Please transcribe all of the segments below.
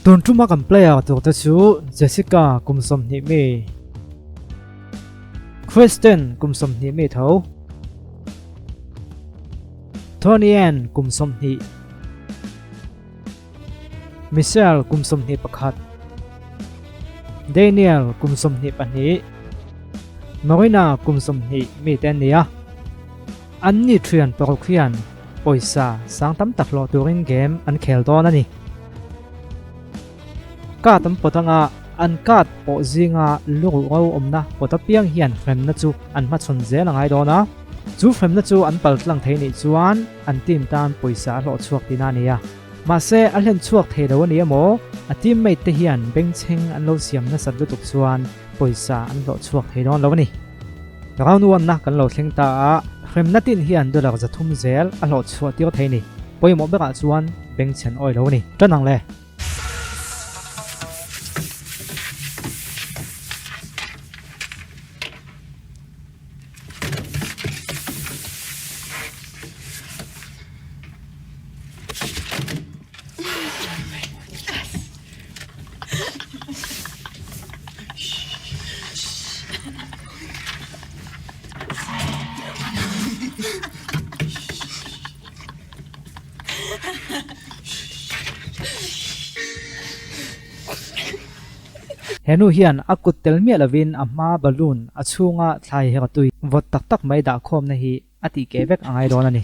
Tun tuma kan player tur te chu Jessica kum 20 mi, Kristen kum 20 mi tho, Tony Ann kum 20, Michelle kum 21, Daniel kum 22, Marina kum 20 mi te an ni a. An ni thian paruk hian pawisa sang tam tak hlawh turin game an khel dawn a ni. Card an pawt anga an card pawh zinga luruh ro awmna pawt apiang hian hremna chu an hmachhawn zel a ngai dawn a. Chu hremna chu an pal tlang thei nih chuan an team tan pawisa a hlawh chhuak tihna a ni a. Mahse a hlen chhuak thei lo a ni emaw, a teammate te hian bengchheng an lo siam nasat lutuk chuan pawisa an hlawh chhuak thei dawn lo a ni. Round one na kan lo thleng ta a, hremna tin hian dollar 300 zel a hlawh chhuah tir thei ni. Pawimawh berah chuan bengchhen awi lo a ni. Tan ang le. He nu hian a kut tel miah lovin a hma balloon a chhunga thlai her tui vawt tak tak mai dah khawmna hi a tih keh vek a ngai dawn a ni.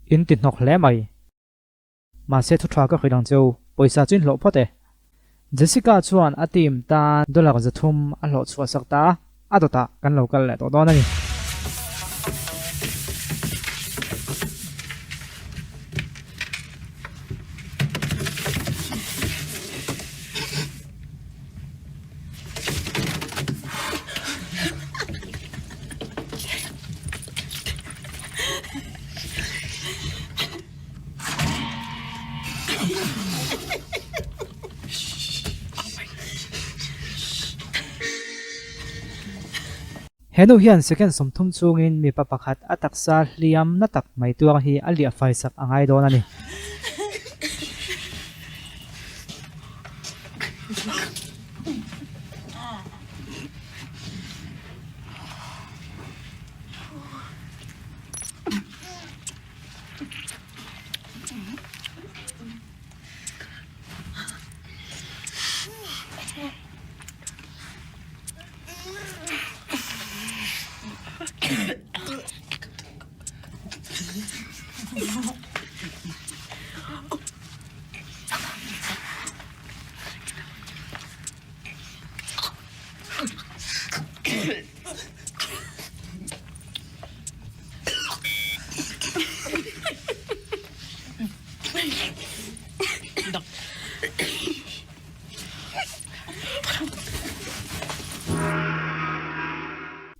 In ti hnawk hle mai. Mahse thu tha ka hrilh ang cheu, pawisa chu in hlawh phawt e. Jessica chuan a team tan dollar 300 a hlawh chhuah sak ta a, a dawtah kan lo kal leh tawh dawn a ni. He nu hian second 30 chungin mipa pakhat a taksa hliam na tak mai tuar hi a liah fai sak a ngai dawn a ni.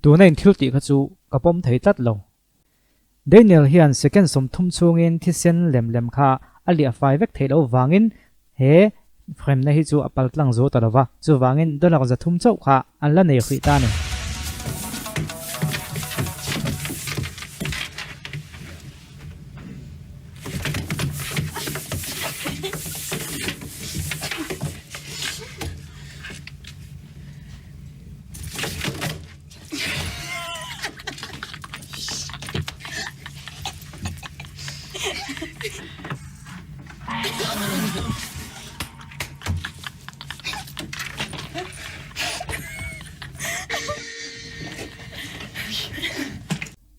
Tuna in thil tih kha chu ka pawm thei tlat lo. Daniel hian second 30 chhungin thisen lem lem kha a liah fai vek theih loh vangin he hremna hi chu a pal tlang zo ta lova, chuvangin dollar 300 chauh kha an la nei hrih ta a ni.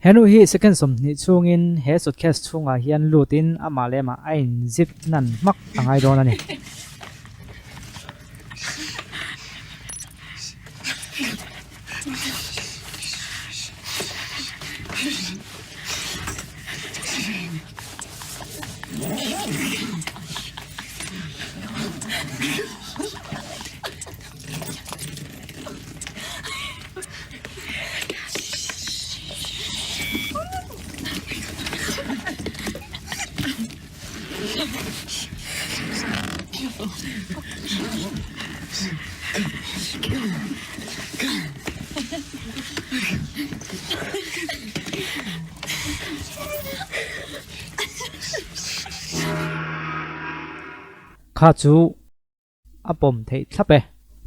He nu hi second 20 chhungin he suitcase chhungah hian lutin amah leh amah a in zip nan hmak a ngai dawn a ni. Kha chu a pawm theih thlap e.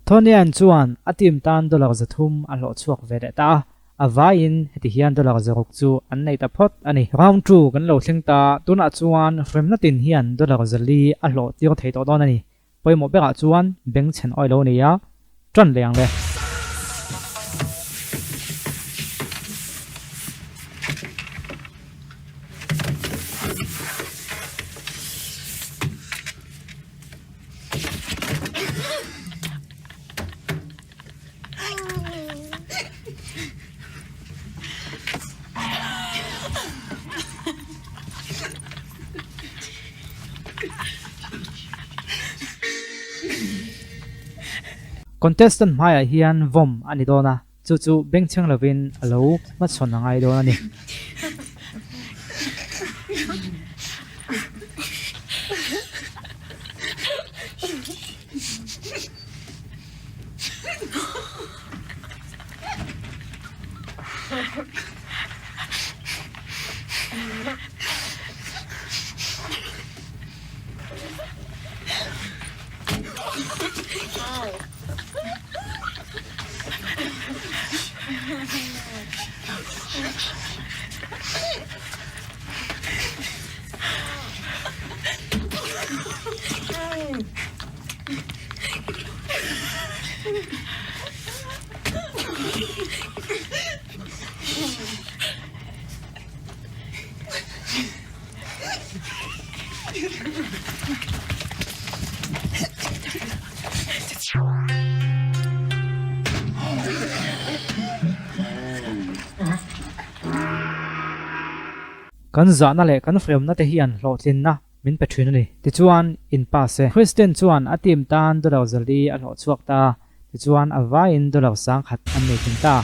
Thonian chuan a team tan dollar 300 a hlawh chhuak ve leh ta a, a vaiin heti hian dollar 600 chu an nei ta phawt a ni. Round two kan lo thleng ta, tunah chuan hremna tin hian dollar 400 a hlawh tir thei tawh dawn a ni. Pawimawh berah chuan bengchhen awi lo nia, ṭan leh ang le. Contestant hmaiah hian vawm a ni dawn a, chu chu bengchheng lovin a lo hmachhawn a ngai dawn a ni. Kan zahna leh kan hriamna te hian hlawhtlinna min pe thin a ni. Tichuan, in pass e. Christian chuan a team tan dollar 400 a hlawh chhuak ta. Tichuan, a vaiin dollar 1000 an nei thin ta.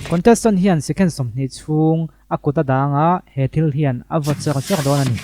Contestant hian second 20 chhung a kut a dang a, he thil hian a vaw cher cher dawn a ni.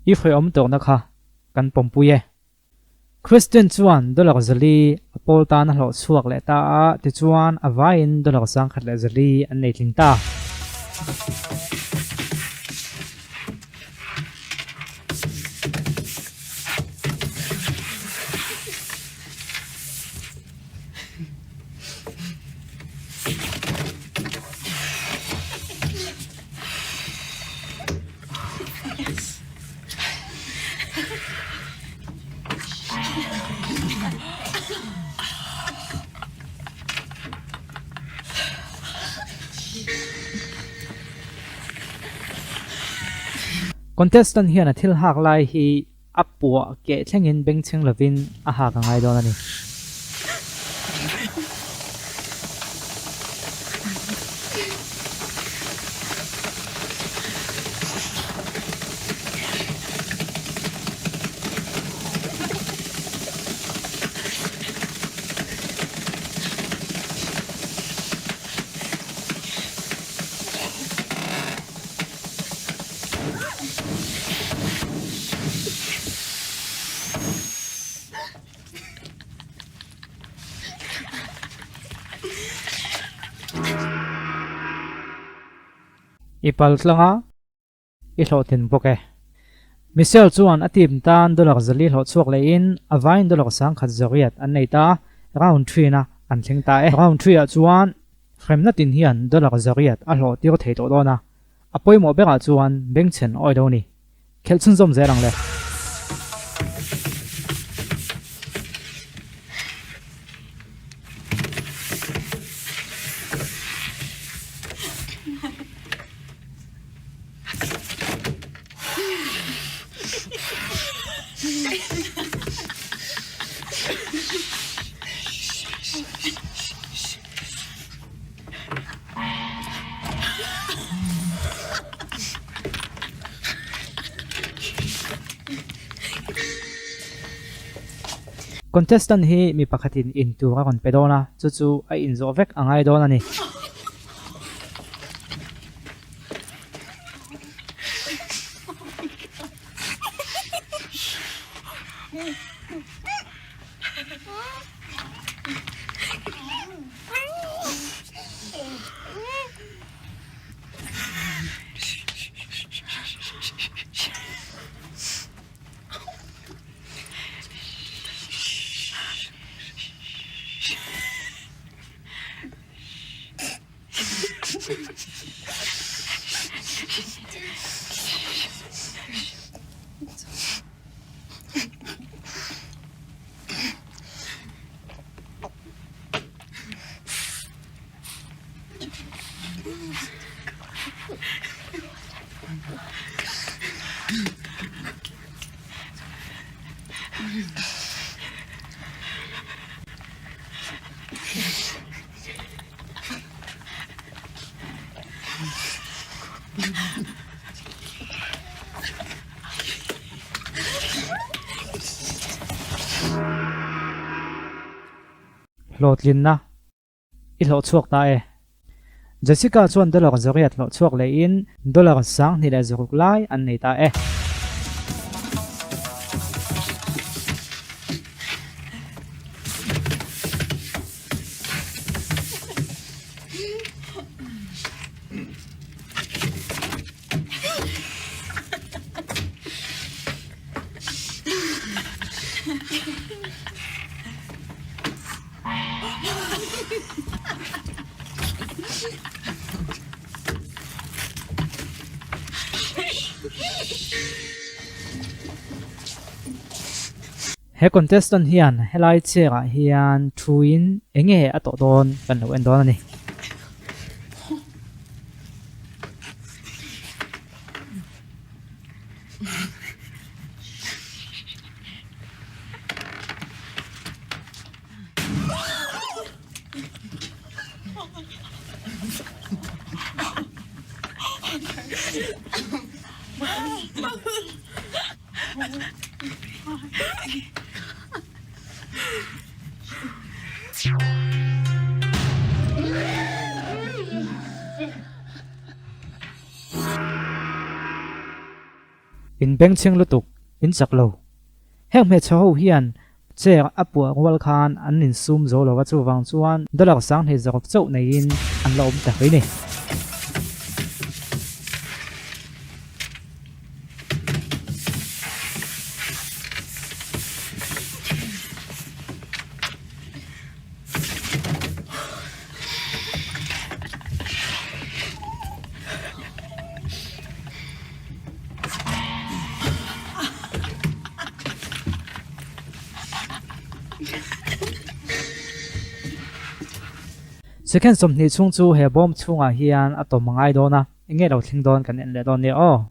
I hreawm tawkna kha kan pawmpui e. Christian chuan dollar 400 a pawl tan a hlawh chhuak leh ta a, tichuan a vaiin dollar 1100 an nei tling ta. Contestant hian a thil hak lai hi a puah keh thlengin bengchheng lovin a hak a ngai dawn a ni. I pal tlang a, i hlawhtlin bawk e. Michelle chuan a team tan dollar 400 hlawh chhuak lehin a vaiin dollar 10,000 zariat an nei ta, round three na an thleng ta e. Round three ah chuan hremna tin hian dollar 800 a hlawh tir thei tawh dawn a, a pawimawh berah chuan bengchhen awi lo ni. Khelh chhunzawm zel ang le. Contestant hi mi pakhatin in tur a rawn pe dawn a, chu chu a inzawh vek a ngai dawn a ni. Hlawhtlinna i hlawh chhuak ta e. Jessica chuan dollar 800 hlawh chhuak lehin dollar 2600 lai an nei ta e. He contestant hian helai chair ah hian thuin eng nge a tawh dawn kan lo en dawn a ni. In bengchheng lutuk, in chak lo. Heng hmeichhe ho hian chair a puah rual khan an insum zo lo a, chuvang chuan dollar 20 zawk chauh neiin an la awm ta hle ni. Second 20 chhung chu he bawm chhungah hian a tawm a ngai dawn a, eng nge lo thleng dawn kan en leh dawn nia aw.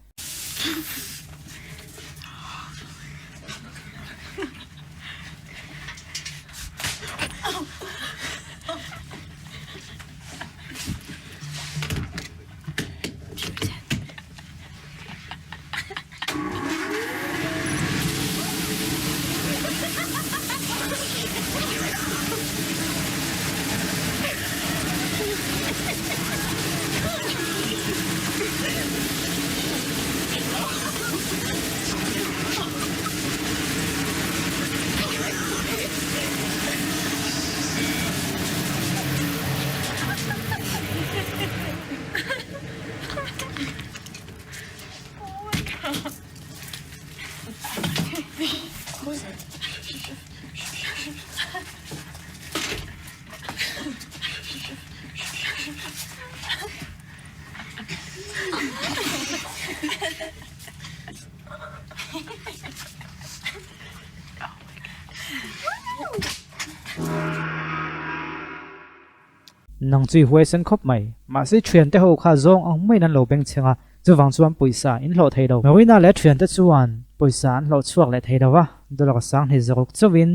Nang chu i huaisen khawp mai. Mahse thiante ho kha zawng ang maiin an lo beng chheng a, chuvang chuan pawisa in hlawh thei lo. Marina leh thiante chuan pawisa an hlawh chhuak leh thei lo va, dollar 2000 zaruk chauhin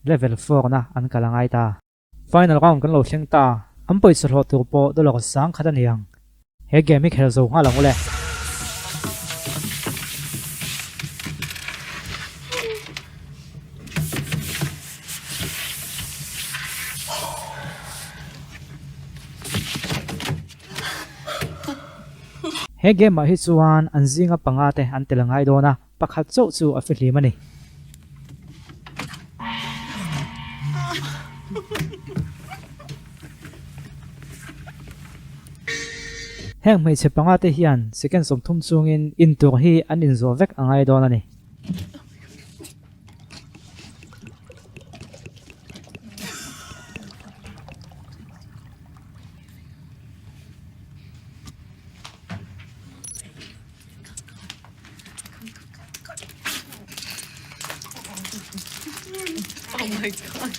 level four-na an kal a ngai ta. Final round kan lo thleng ta, an pawisa hlawh tur pawh dollar 10,000 a ni ang. He game hi kher zo nghal ang ule. He game ah hi chuan an zinga panga te an tel a ngai dawn a, pakhat chauh chu a fihlim a ni. Heng hmeichhe panga te hian second 30 chungin intur hi an inzawh vek a ngai dawn a ni. Oh my god.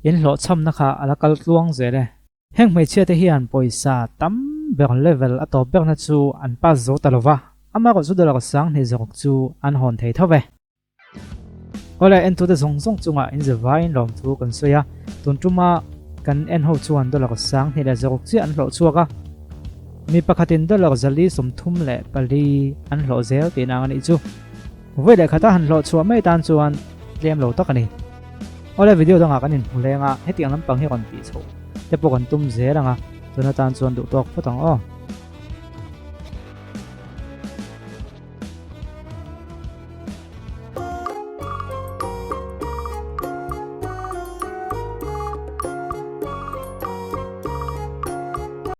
In hlawhchhamna kha a la kal tluang zel e. Heng hmeichhia te hian pawisa tam ber level a tawp berna chu an pass zo ta lova, amaherawh chu dollar 2000 zawk chu an hawn thei tho ve. Awle entute zawng zawng chungah inzivaiin lawmthu kan sawi a, tun tuma kan en ho chuan dollar 20 leh 6 chiah an hlawh chhuak a, mi pakhatin dollar 434 an hlawh zel tihna ang a nih chu. Vawi leh khata han hlawh chhuah mai tan chuan tlem lo tak a ni. Awle video dangah kan inhmu leng a, hetiang lampang hi rawn tih chhoh te pawh kan tum zel ang a, tun atan chuan duh tawk phawt ang aw.